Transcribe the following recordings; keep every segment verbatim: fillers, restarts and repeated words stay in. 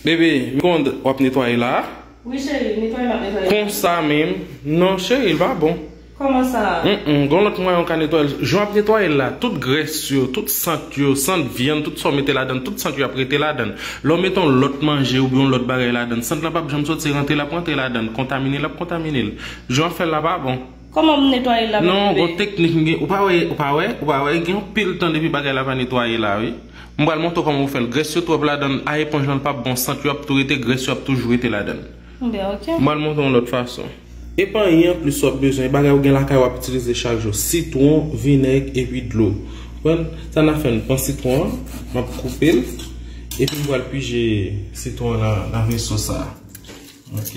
Bebe, mikwonde w ap netwaye la a? Wi, cheri, netwaye m ap netwaye. Konsa menm? Non, cheri, l pa bon. Kòman sa? Mm, mm, gon lòt mwayen w ka netwaye l. Jan w ap netwaye l la, tout grès yo, tout sant yo, sant vyann, tout sa w mete ladan, tout sant yo ap rete ladan. Lè w mete yon lòt manje oubyen yon lòt bagay ladan, sant lan p ap janm soti rantre, l ap rantre ladan, kontamine, l ap kontamine l. Jan w ap fè l la pa bon. Kòman m netwaye l la menm, bebe? Non, gon teknik m gen. Ou pa wè, ou pa wè, ou pa wè, gen yon pil tan depi bagay la pa netwaye la, wi. M pral montre w kòman pou fè l. Grès yo twòp ladan, a eponj lan l p ap bon, sant yo ap tou rete, grès yo ap toujou rete ladan. Ben, ok. M pral montre w yon lòt fason. Epa anyen anplis w ap bezwen, bagay ou gen lakay w ap itilize chak jou. Sitwon, vinèg, epi dlo. Konprann? Sa n ap fè, n pran sitwon an, m ap koupe l, epi m pral pije sitwon an nan, nan veso sa a. Ok.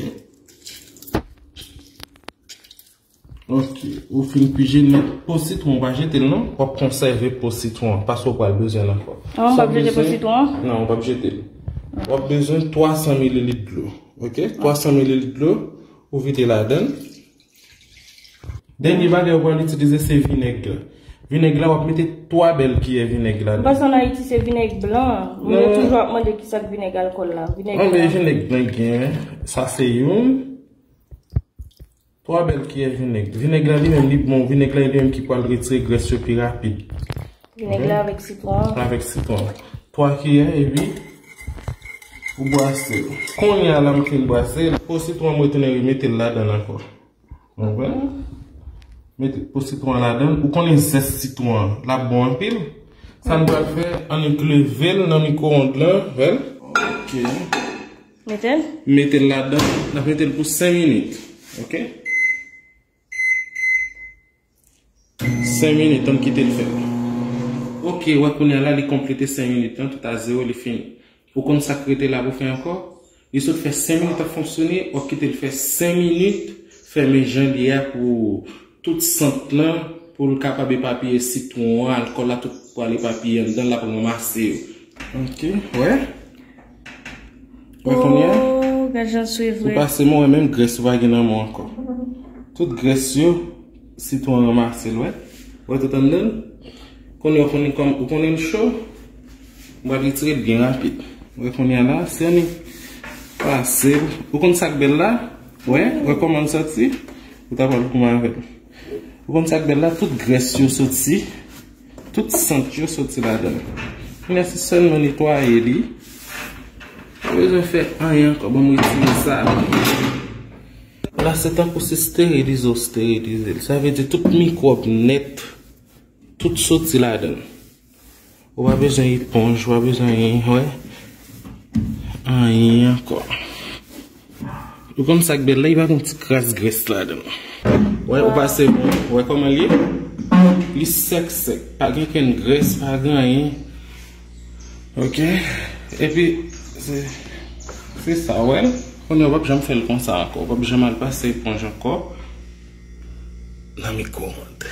Ok, ou fin pije nèt. Po sitwon, ou pa jete l non. W ap konsève po sitwon an, paske w pral bezwen l ankò. Ah, m p ap jete po sitwon an? Non, ou p ap jete l. W ap bezwen twa san mililit dlo. Ok, twa san mililit dlo, ou vide ladan l. Dènye bagay ou pral itilize se vinèg la. Vinèg la, w ap mete twa bèl kiyè vinèg ladan. M panse ann Ayiti se vinèg blan. Moun yo toujou ap mande kisa k vinèg alkòl la. Vinèg blan. Vinèg blan gen, sa se youn. Twa bèl kiyè vinèg. Vinèg la li menm li bon. Vinèg la li menm ki pral retire grès yo pi rapid. Vinèg la avèk sitwon an. Avèk sitwon. Twa kiyè epi ou bwase l. Kounye a la m fin bwase l. Po sitwon an m retounen remete l ladan l ankò. Ou konprann? Mete po sitwon an ladan l. Ou konnen zès sitwon an, l ap bon anpil. Sa n pral fè, annik leve l nan mikwowond lan, wè l. Ok. Mete l? Mete l ladan, n ap mete l pou senk minit. Ok? Senk minit, ann kite l fè. Ok, wè kounye a la, li konplete senk minit lan, tout a zewo, li fini. Ou konn sa k rete la pou fè ankò? Li sot fè senk minit ap fonksyone, w ap kite l fè senk minit, fèmen jan l ye a pou tout sant lan, pou l kapab epapiye sitwon an, alkòl la, tout pral epapiye anndan, l ap ranmase yo. Ok, wè? Wè kounye a? Oh, gad jan l sweve. Ou pase men w wè menm grès ou pa gen nan men w ankò. Tout grès yo, sitwon an ranmase l, wè. Wè tout anndan l? Kounye a ou konnen kòm, ou konnen l cho, m pral retire l byen rapid. Wè kounye a la, si annik pase l. Ou konn sa k bèl la? Wè, wè kòman l soti? Ou ta pral goumen avè l. Ou konn sa k bèl la? Tout grès yo soti. Tout sant yo soti ladan l. Kounye a se sèlman netwaye li. Pa bezwen fè anyen ankò. Ban m retire sa. La se tankou se sterilize w sterilize l. Sa vle di tout mikwòb nèt, tout soti ladan l. Ou pa bezwen eponj, ou pa bezwen anyen, wè. Anyen ankò. Ou konn sa k bèl la, li pa gen ti kras grès ladan l. Wè, ou pase bon. Wè kòman l ye? Li sèk sèk, pa gen kenn grès, pa gen anyen. Ok? Epi, se, se sa, wè. Kounye a w p ap janm fè l konsa ankò. W p ap janm al pase eponj ankò. Nan mikwowond.